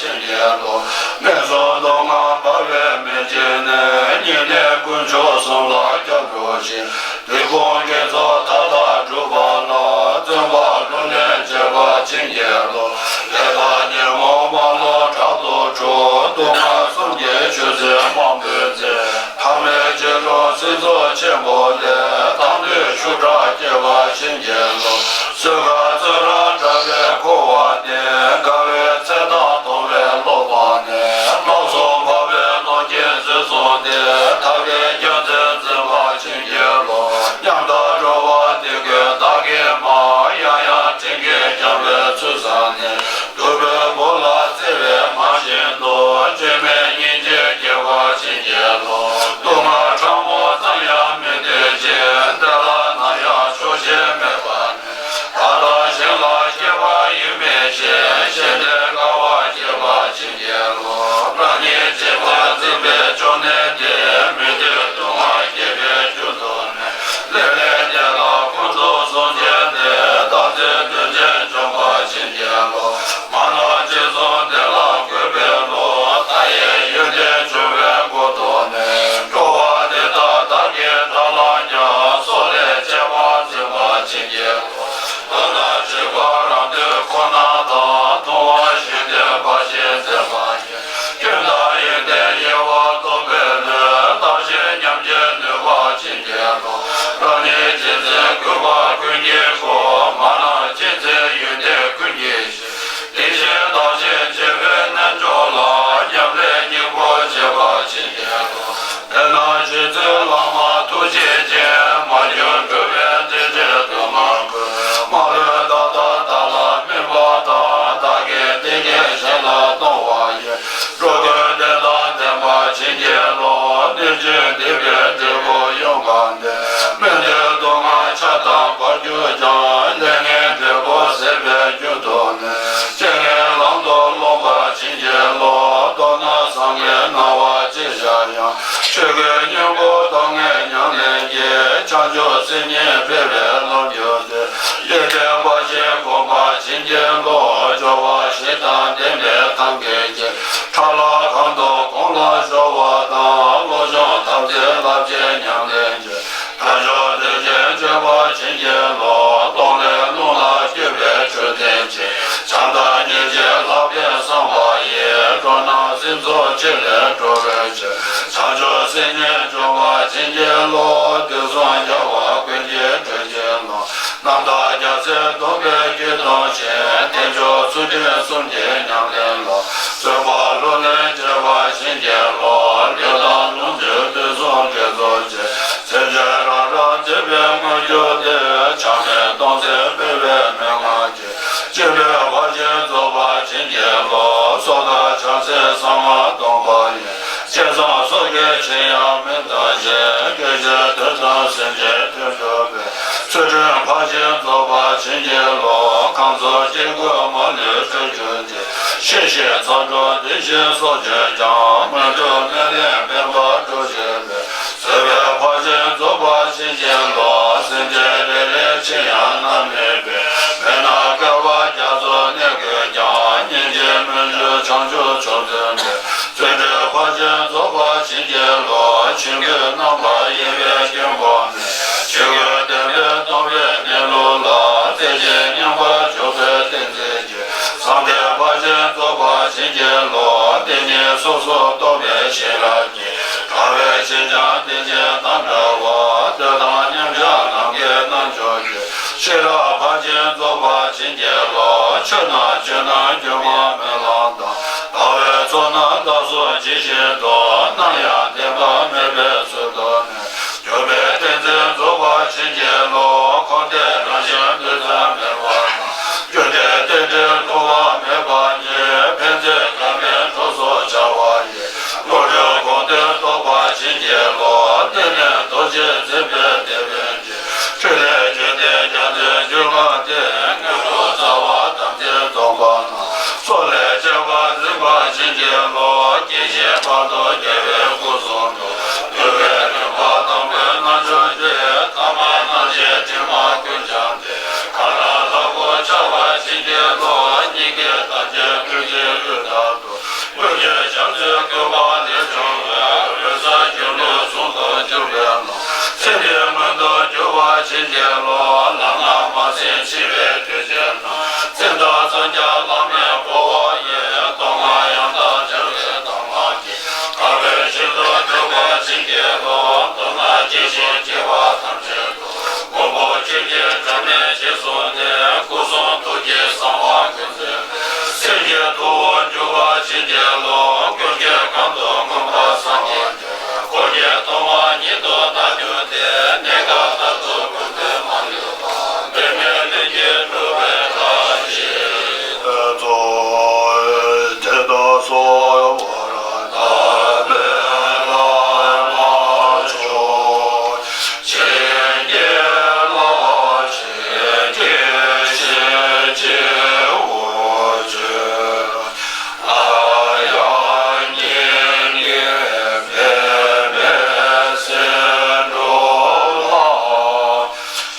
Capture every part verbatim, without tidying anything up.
བྱིན་གྱིས་རློབས། ངན་སོང་སྡུག་བསྔལ་བར་བའི་མི་འཇིགས་ནས། སྙིང་ནས་དཀོན་མཆོག་གསུམ་ལ་སྐྱབས་འགྲོ་ཞིང་། བདུད་དཔུང་བགེགས་ཚོགས་མཐའ་དག་འགྲུབ་པ་ལ། བཙུན་པ་ལྷུར་ལེན་བྱེད་པ་བྱིན་གྱིས་རློབས། ལས་དང་ཉོན་མོངས་མ་ལུས་དྲག་ཏུ་འཁྲུགས། སྡུག་བསྔལ་གསུམ་གྱི་ཆུ་སྲིན་དམག་འབོད་མཛད། ཐ་མལ་སྤྱི་བོར་སྲིད་མཚོ་ཆེན་པོ་ལས། དམ་ལུས་ཤུགས་དྲག་སྐྱེ་བ་བྱིན་གྱིས་རློབས། གསོད་ཁ་གསོད་རར་བཀྲ་བའི་འཁོར་བ་འདས། དགའ་བའི་ཚེ་དང་གདུང་བའི་གློ་བ་ནས། ལོག་སོང་འཕགས་པའི་ཀློང་ཆེན་འཛིན་བཟུང་སྟེ། ཐབས་མཁས་རྒྱལ་མཚན་འཛིན་པ་བྱིན་གྱིས་རློབས། ཉམས་དང་སྤྲོ་བ་འདི་ཀུན་བདག་གིས་མ། ཡང་ཡང་དྲིན་གྱིས་བསྐྱངས་པའི་ཚུལ་བཟང་ནས། སྡུག་པའི་བུ་ལ་བརྩེ་བའི་མ་བཞིན་དུ། བཅོས་མའི་སྙིང་རྗེ་སྐྱེ་བ་བྱིན་གྱིས་རློབས། སྡུག་བསྔལ་ཕྲ་མོ་ཙམ་ཡང་མི་འདོད་ཅིང་། བདེ་ལ་ནམ་ཡང་ཆོག་ཤེས་མེད་པ་ནས། བདག་དང་གཞན་ལ་སྐྱེ་བ་ཡིན་མིན་ཤེས། གཞན་བདེ་དགའ་བ་སྐྱེ་བ་བྱིན་གྱིས་རློབས། རང་ཉིད་གཅེས་པར་འཛིན་པའི་ཕྱོགས་ནས་ཏེ། མི་འདོད་སྡུག་བསྔལ་སྐྱེ་བའི་རྒྱུ་དུ་མེད། ལས་ལས་དེ་ལ་ཀུན་རྫོབ་སོང་བྱས་ནས། བདག་འཛིན་གདོན་ཆེན་འཇོམས་པ་བྱིན་གྱིས་རློབས། མ་ནོར་ཅི་བསྲུངས་དེ་ལ་འགོད་པའི་བློ། མཐའ་ཡས་ཡོན་ཏན་འབྱུང་བའི་སྒོ་དུ་མེད། འགྲོ་བ་འདི་དག་བདག་གིས་དགྲར་ལངས་ཀྱང་། སྲོག་ལས་གཅེས་པར་འཛིན་པ་བྱིན་གྱིས་རློབས། མདོར་ན་སྤྱོད་པ་རང་དོན་ཁོ་ན་དང་། མཐོང་བ་གཞན་དོན་བར་ཆད་འཛིན་པ་ཡིན། སྐྱོན་དང་ཡོན་ཏན་དབྱེ་བ་རྟོགས་པའི་བློས། བདག་གཞན་མཉམ་བརྗེའི་ནུས་པ་བྱིན་གྱིས་རློབས། རང་ཉིད་གཅེས་འཛིན་རྒུད་པ་ཀུན་གྱི་སྒོ། མ་ལགས་གཅེས་འཛིན་ཡོན་ཏན་ཀུན་གྱི་གཞི། དེ་བཞིན་བདག་གཞན་བརྗེ་བའི་རྣལ་འབྱོར་ལ། ཉམས་ལེན་སྙིང་པོར་བྱེད་པ་བྱིན་གྱིས་རློབས། དེས་ན་རྗེ་བཙུན་བླ་མ་ཐུགས་རྗེ་ཅན། མ་གྱུར་འགྲོ་བའི་འདྲེན་བྱེད་དུ་མ་འགོད། མ་ལུས་བདག་ལྟ་བདག་ལ་སྨིན་པ་དང་། བདག་གི་བདེ་སྐྱིད་གཞན་ལ་གཏོང་བ་ཡི། འགྲོ་ཀུན་བདེ་དང་ལྡན་པར་བྱིན་གྱིས་རློབས། གནོད་སྦྱིན་སྡིག་པའི་འབྲས་བུ་ཡོངས་གང་སྟེ། སྨིན་གྲོལ་སྡུག་བསྔལ་ཆགས་སྡང་བར་གྱུར་ཀྱང་། ལས་ངན་འབྲས་བུ་ཟད་པའི་རྒྱུ་དུ་གནས། རྐྱེན་ངན་ལམ་དུ་སློང་བར་བྱིན་གྱིས་རློབས། མདོར་ན་བསམ་ངན་སྣང་བ་ཅི་བྱ་ཡང་། ཆོས་གོས་སྙིང་པོ་ཐོབ་ངེས་ཉམས་ལེན་གྱིས། བྱང་ཆུབ་སེམས་ཉིད་འཕེལ་བའི་ལམ་གྱུར་ཏེ། ཡོན་ཏན་དཔའ་ཆེན་བསྒོམ་པར་བྱིན་གྱིས་རློབས། སྦྱོར་བ་བཞི་དང་ལྡན་པའི་ཐབས་མཁས་ཀྱིས། ཕྲ་ལ་གང་དུ་གོང་ལ་སྦྱོར་བ་དང་། བློ་སྦྱོང་ཐམས་ཅད་རླབས་ཆེན་ཉམས་ལེན་གྱིས། དལ་འབྱོར་འདོད་ཆེན་སྤྱོད་པ་བྱིན་གྱིས་རློབས། གཏོང་ལེན་རླུང་ལ་སྐྱོད་པའི་འཕྲོད་བསྟེན་གྱིས། བྱམས་དང་སྙིང་རྗེ་ལྷག་པའི་བསམ་པ་ཡིས། འགྲོ་རྣམས་སེམས་ཚོགས་ཆེ་ལས་སྒྲོལ་བའི་ཕྱིར། བྱང་ཆུབ་སེམས་ཉིད་འབྱུང་བ་བྱིན་གྱིས་རློབས། དུས་གསུམ་རྒྱལ་བ་ཀུན་གྱི་གྲོས་ཀྱི་བློ། རྣམ་དག་རྒྱལ་སྲས་སྟོན་པའི་དགེ་སྟོན་ཅན། རྟེན་མཆོག་ཚུལ་ཁྲིམས་གསུམ་གྱི་ཉམས་ལེན་ལ། བརྩོན་པ་ལྷུར་ལེན་བྱེད་པ་བྱིན་གྱིས་རློབས། ལུས་དང་ལོངས་སྤྱོད་དུས་གསུམ་དགེ་ཚོགས་ཅན། སེམས་ཅན་རང་རང་བདེ་བའི་དངོས་གྱུར་ཏེ། ཆགས་མེད་སྟོང་གསལ་སྤེལ་བའི་མན་ངག་ཅན། སྤྱན་རས་ཕར་ཕྱིན་རྫོགས་པ་བྱིན་གྱིས་རློབས། སྲོག་དང་བྱང་སེམས་གསང་བ་སྟོང་པ་ཡི། བསྐལ་བཟང་སོ་སྐྱེ་ཆེ་ཡང་མི་འདའ་ཞིང་། སྐད་ཅིག་ཐོས་དང་སེམས་ཅན་དོན་གྲུབ་པའི། ཚུལ་ཁྲིམས་ཕར་ཕྱིན་རྫོགས་པ་བྱིན་གྱིས་རློབས། ཁམས་གསུམ་སྐྱེ་དགུའི་མ་ལུས་སྤྲུལ་གྱུར་ཅིག། ཤེས་བཞིན་ཚོགས་དྲུག་བདེ་གཤེགས་སོགས་བརྗོད་ཀྱང་། མི་འཁྲུགས་སྨིན་ལེགས་འཕེལ་བར་གྲོགས་བྱེད་པའི། བཟོད་པའི་ཕར་ཕྱིན་རྫོགས་པ་བྱིན་གྱིས་རློབས། སེམས་ཅན་རེ་རེ་ཕྱིར་ཡང་མནར་མེད་པའི། མི་ནག་བསྐལ་པ་རྒྱ་མཚོར་གནས་དགོས་ཀྱང་། སྙིང་རྗེའི་མི་འགྱུར་བྱང་ཆུབ་མཆོག་འཛིན་པའི། བརྩོན་འགྲུས་ཕར་ཕྱིན་རྫོགས་པ་བྱིན་གྱིས་རློབས། ཆོས་ཀུན་རྣམ་པར་དབྱེ་བའི་སྐྱོན་སྤངས་ནས། ཆོས་ཀུན་བདེན་པས་སྟོང་པའི་གནས་ལུགས་ལ། རྩེ་གཅིག་སྙོམས་པར་འཇུག་པའི་ཏིང་འཛིན། བསམ་གཏན་ཕར་ཕྱིན་རྫོགས་པ་བྱིན་གྱིས་རློབས། བདེན་གཉིས་སོ་སོར་རྟོགས་པའི་ཤེས་རབ་ཀྱིས། བྲལ་བའི་ཕྱིར་ཀྱང་བདེན་བཞི་དང་བྲལ་བ། འདོད་དང་མཉམ་གཞག་ནམ་མཁའི་རྣལ་འབྱོར་གྱིས། ཤེས་རབ་ཕར་ཕྱིན་རྫོགས་པ་བྱིན་གྱིས་རློབས། ཆོས་རྣམས་ཆོས་རྣམས་སྒྱུ་མ་མེད་ལམ་དང་། ལྟ་བའི་ཚོགས་རྣམས་བདག་སོགས་ཇི་བཞིན་དུ། ནམ་ཡང་བདེན་པ་མེད་པའི་ཚུལ་དུ་གནས། གྱུར་པའི་ཏིང་འཛིན་རྫོགས་པ་བྱིན་གྱིས་རློབས། འཁོར་འདས་རང་བཞིན་རྡུལ་ཙམ་མེད་པ་དང་། རྒྱུ་འབྲས་རྟེན་འབྲེལ་བསླུ་བ་མེད་པ་ཉིད། ཕན་ཚུན་འགལ་མེད་གྲོགས་སུ་འཆར་བ་ཡི། བློ་གྲོས་གོང་དུ་རྟོགས་པ་བྱིན་གྱིས་རློབས། བརྟན་ལྡན་རྡོ་རྗེ་འཛིན་པའི་དེད་དཔོན་གྱི། ཕྲིན་ལས་བརྒྱུད་ལྡན་རྒྱལ་མཚན་རྒྱུད་ལྔ་སྟེ། དངོས་གྲུབ་རྩ་བ་དམ་ཚིག་རྫོགས་པ་དང་། སྲོག་ལས་གཅེས་པར་འཛིན་པ་བྱིན་གྱིས་རློབས། སྐྱེ་ཤི་བར་དོ་རྒྱལ་བའི་སྐུ་གསུང་ཐུགས། འདུལ་བའི་རིམ་པ་དང་པོའི་རྣལ་འབྱོར་གྱིས། ཐ་མལ་རྣམ་ཤེས་དྲི་མ་ཀུན་སྦྱངས་ཏེ། གང་ལ་ལྷ་སྐུ་འཆར་བ་བྱིན་གྱིས་རློབས། སྙིང་གའི་དམ་ཅན་ཀུན་གྱི་དབུས་ལྟར་དུ། ཆེན་གྱི་ལོ། ལམ་སྣ་མ་ཟིན་འཆི་བའི་དུས་ཆེན་ན། མཚན་དང་མཚོན་ཆ་བླ་མའི་དགོངས་པ་ཡིས། སྟོང་ལ་ཡང་དག་སྦྱར་བའི་དྭངས་མ་གིས། དག་པའི་ཞིང་དུ་འཇུག་པར་བྱིན་གྱིས་རློབས། མདོར་ན་སྐྱེ་ཞིང་འཆི་བ་ཐམས་ཅད་དུ། མགོན་པོ་ཆོས་ཀྱི་སྒྲོན་མེ་རྗེས་སུ་བསྟེན། སྐུ་གསུང་ཐུགས་ཀྱི་གསང་བ་ཀུན་འཛིན། སེམས་ཀྱི་ཐུ་བོ་འཇུག་པར་བྱིན་གྱིས་རློབས། ཀུན་གྱི་གང་དུ་མངོན་པར་སངས་རྒྱས། འཁོར་གྱི་སྟོང་པ་ཉིད་དུ་བལྟ་གྱུར་ཏེ། གནས་སྐབས་ལྟར་དུ་ཀུན་ཏུ་མ་ལུས་པ། འབད་མེད་ལྷུན་གྱིས་གྲུབ་པའི་བཀྲ་ཤིས་སྩོལ། དེ་དག་གསོལ་བ་རབ་བརྟན་པའི་བླ་མ་མཆོག་བྱིན་གྱིས་བརླབ། བྱིན་གྱིས་བརླབ། བྱིན་གྱིས་བརླབ། ཨཱརྱ་སྙིང་གི་པདྨས་སེང་འབྲུག་ལ།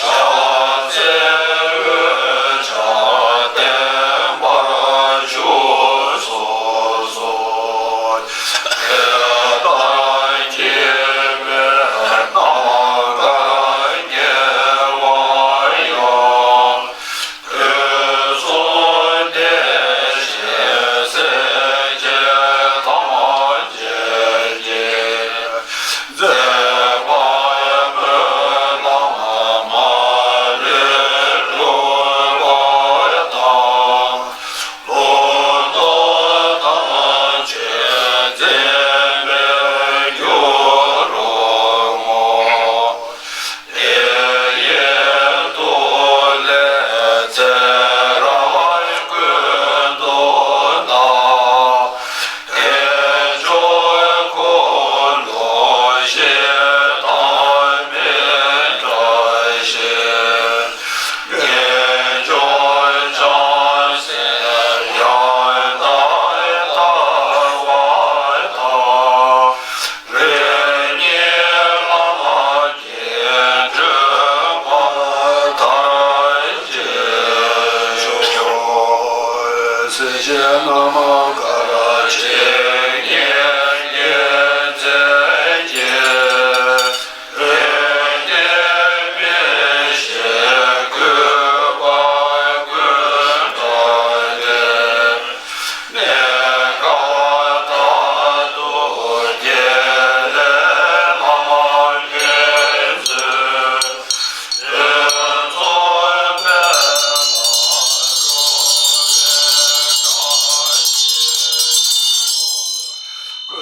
ཕྱག་འཚལ་འོད་ཆགས་བརྟན་པར་བཞུགས་སུ་གསོལ། དེ་ལྟར་འཁྱིལ་པའི་རྣམ་དཀར་རྒྱལ་བ་ཡང་། དུས་གསུམ་བདེ་གཤེགས་སྲས་བཅས་ཐམས་ཅད་ཀྱི། མཛད་པ་སྨོན་ལམ་མ་ལུས་འགྲུབ་པ་དང་། ལོ་ཐོག་ཐམས་ཅད་འཛིན་པའི་རྒྱུར་བསྔོ། དེ་ཡི་མཐུ་ལས་ཚེ་རབས་ཀུན་ཏུ་བདག་དལ་འབྱོར་འཁོར་ལོ་བཞི་དང་མི་འབྲལ་ཞིང་། དཀོན་མཆོག་བྱང་སེམས་ཡང་དག་ལྟ་བ་དང་། རིམ་གཉིས་བླ་མ་དགེ་འདུན་མ་དར་ཅིག་ཤོག། སྲིད་ཞིའི་རྣམ་དཀར་ཇི་སྙེད་དགེ་མཚན་གྱིས། ཡོན་ཏན་མི་ཤེས་གུས་པ་ཀུན་བཏུད་དེ། གནས་སྐབས་མཐར་ཐུག་དགེ་ལེགས་བླ་མ་ཕན་ཚུན། དོན་རྫོགས་པའི་བླ་རོགས་ལས་བཀྲ་ཤིས་ཤོག།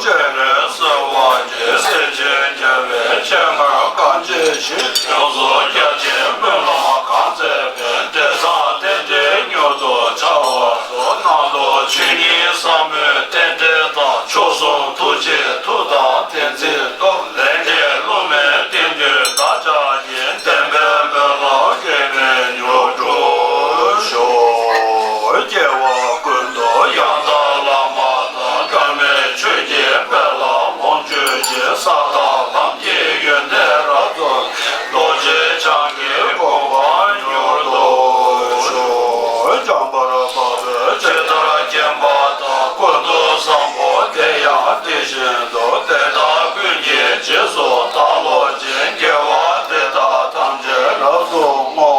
སྤྱན་རས་གཟིགས་དབང་གིས་སེར་ཆེན་རྒྱལ་བའི་སྤྱན་སྔར་གང་མཇལ་ཞིང་། ཡོངས་སུ་རྒྱ་ཆེན་སྨོན་ལམ་གང་མཛད་པའི། དེ་དག་རྟེན་འབྲེལ་མྱུར་དུ་འཆར་བར་ཤོག། གནང་ལུགས་ཆོས་ཉིད་ཟབ་མོའི་རྟེན་འབྲེལ་དང་། མཆོག་གསུམ་ཐུགས་རྗེའི་མཐུ་དང་བདེན་ཚིག་སྟོབས། ལས་འབྲས་བསླུ་མེད་བསྟན་དོན་བདག་ཅག་གི། བདེན་པའི་སྨོན་ལམ་འབྲས་བུ་མྱུར་འགྲུབ་ཤོག། སྐྱེ་བ་ཀུན་ཏུ་ཡང་དག་བླ་མ་དང་། འབྲལ་མེད་ཆོས་ཀྱི་དཔལ་ལ་ལོངས་སྤྱོད་ཅིང་། ས་དང་ལམ་གྱི་ཡོན་ཏན་རབ་རྫོགས། རྡོ་རྗེ་འཆང་གི་གོ་འཕང་མྱུར་ཐོབ་ཤོག། འཇམ་དཔལ་དཔའ་བོས་ཇི་ལྟར་མཁྱེན་པ་དང་། ཀུན་ཏུ་བཟང་པོ་དེ་ཡང་དེ་བཞིན་དུ། དེ་དག་ཀུན་གྱི་རྗེས་སུ་བདག་སློབ་ཅིང་། དགེ་བ་འདི་དག་ཐམས་ཅད་རབ་ཏུ་བསྔོ།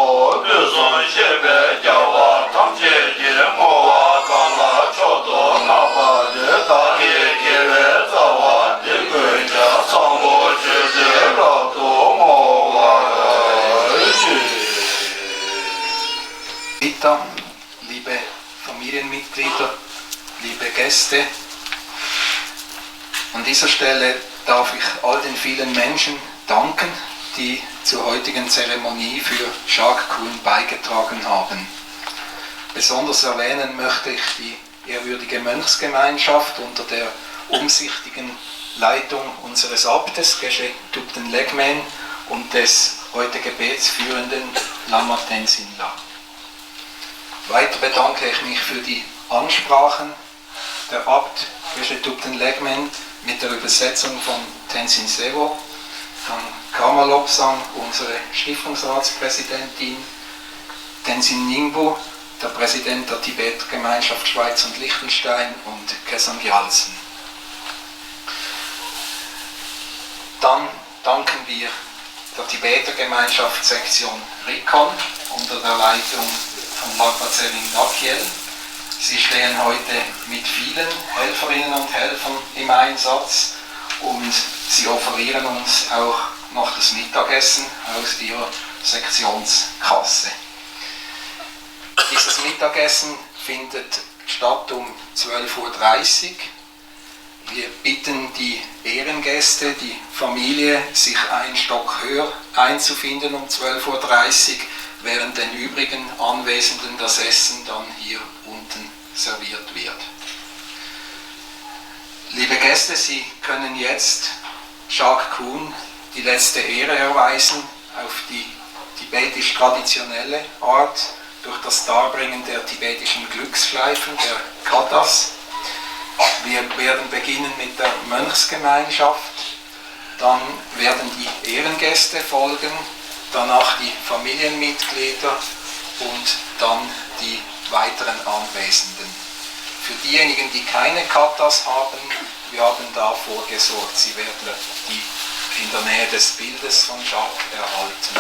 ཕུན་སུམ་ཤེས་པས་རྒྱལ་བ་ཐམས་ཅད་ཀྱི། བསྔོ་བ་གང་ལ་མཆོག་ཏུ་བསྔགས་པ་དེས། བདག་གི་དགེ་བའི་རྩ་བ་འདི་ཀུན་ཀྱང་། བཟང་པོ་སྤྱོད་ཕྱིར་རབ་ཏུ་བསྔོ་བར་བགྱི། Bitte, liebe Familienmitglieder, liebe Gäste, an dieser Stelle darf ich all den vielen Menschen danken, die zur heutigen Zeremonie für Shak Kun beigetragen haben. Besonders erwähnen möchte ich die ehrwürdige Mönchsgemeinschaft unter der umsichtigen Leitung unseres Abtes Geshe Tupten Legmen und des heute gebetsführenden Lama Tenzin La. Weiter bedanke ich mich für die Ansprachen der Abt Geshe Tupten Legmen mit der Übersetzung von Tenzin Sewo, Herrn Kamalopsang, unsere Stiftungsratspräsidentin, Tenzin Nyingbo, der Präsident der Tibet-Gemeinschaft Schweiz und Liechtenstein, und Kesang Gyaltsen. Dann danken wir der Tibeter Gemeinschaft Sektion Rikon unter der Leitung von Lapa Tserin Lakiel. Sie stehen heute mit vielen Helferinnen und Helfern im Einsatz und sie offerieren uns auch noch das Mittagessen aus ihrer Sektionskasse. Dieses Mittagessen findet statt um zwölf Uhr dreißig. Wir bitten die Ehrengäste, die Familie, sich einen Stock höher einzufinden um zwölf Uhr dreißig, während den übrigen Anwesenden das Essen dann hier unten serviert wird. Liebe Gäste, Sie können jetzt Shak Kun die letzte Ehre erweisen auf die tibetisch-traditionelle Art durch das Darbringen der tibetischen Glücksschleifen, der Katas. Wir werden beginnen mit der Mönchsgemeinschaft, dann werden die Ehrengäste folgen, danach die Familienmitglieder und dann die weiteren Anwesenden. Für diejenigen, die keine Katas haben, wir haben da vorgesorgt. Sie werden die in der Nähe des Bildes von Jacques erhalten.